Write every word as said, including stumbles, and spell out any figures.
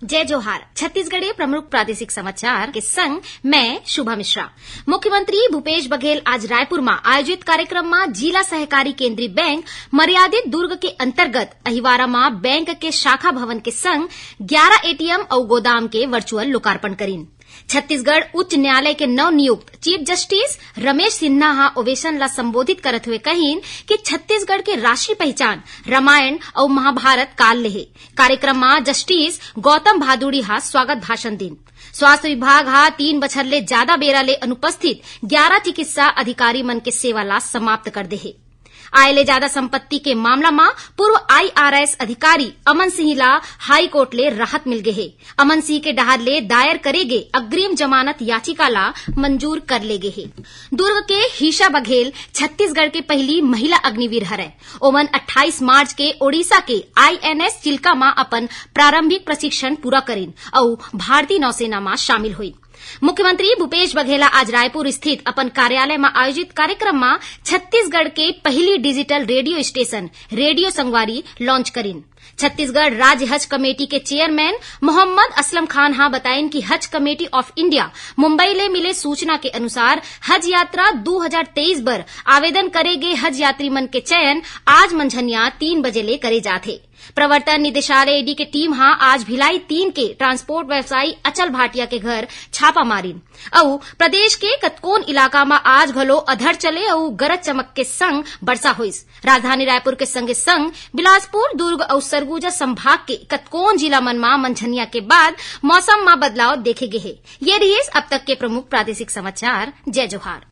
जय जोहार। छत्तीसगढ़ी प्रमुख प्रादेशिक समाचार के संग मैं शुभा मिश्रा। मुख्यमंत्री भूपेश बघेल आज रायपुर म आयोजित कार्यक्रम म जिला सहकारी केंद्रीय बैंक मर्यादित दुर्ग के अंतर्गत अहिवारा म बैंक के शाखा भवन के संग ग्यारा एटीएम अउ गोदाम के वर्चुअल लोकार्पण करीन। छत्तीसगढ़ उच्च न्यायालय के नवनियुक्त चीफ जस्टिस रमेश सिन्हा ह ओवेशन ला संबोधित करत हुए कहिन कि छत्तीसगढ़ के राष्ट्रीय पहचान रामायण अउ महाभारत काल ले हे। कार्यक्रम म जस्टिस गौतम भादुड़ी ह स्वागत भाषण दीन। स्वास्थ्य विभाग ह तीन बछर ले जादा बेरा ले अनुपस्थित ग्यारा चिकित्सा अधिकारी मन के सेवा ला समाप्त कर दे हे। आय ले जादा संपत्ति के मामला म पूर्व आईआरएस अधिकारी अमन सिंह ला हाईकोर्ट ले राहत मिल गे हे। अमन सिंह के डहार ले दायर करे गे अग्रिम जमानत याचिका ला मंजूर कर ले गे हे। दुर्ग के हीशा बघेल छत्तीसगढ़ के पहली महिला अग्निवीर हरय। ओमन अट्ठाईस मार्च के ओडिशा के आईएनएस चिल्का म अपन प्रारंभिक प्रशिक्षण पूरा करिन अउ भारतीय नौसेना म शामिल होइस। मुख्यमंत्री भूपेश बघेल ह आज रायपुर स्थित अपन कार्यालय म आयोजित कार्यक्रम म छत्तीसगढ़ के पहिली डिजिटल रेडियो स्टेशन रेडियो संगवारी लॉन्च करिन। छत्तीसगढ़ राज्य हज कमेटी के चेयरमैन मोहम्मद असलम खान ह बताइन कि हज कमेटी ऑफ इंडिया मुंबई ले मिले सूचना के अनुसार हज यात्रा दू हजार तेईस बर आवेदन करे गे हज यात्री मन के चयन आज मंझनिया तीन बजे ले करे जात हे। प्रवर्तन निदेशालय ईडी के टीम ह आज भिलाई तीन के ट्रांसपोर्ट व्यवसायी अचल भाटिया के घर छापा मारिन अउ प्रदेश के कतकोन इलाका म आज घलो अधर चले अउ गरज चमक के संग बरसा होइस। राजधानी रायपुर के संगे संग बिलासपुर, दुर्ग अउ सरगुजा संभाग के कतकोन जिला मन म मंझनिया के बाद मौसम म बदलाव देखे गे हे। ये रिहिस अब तक के प्रमुख प्रादेशिक समाचार। जय जोहार।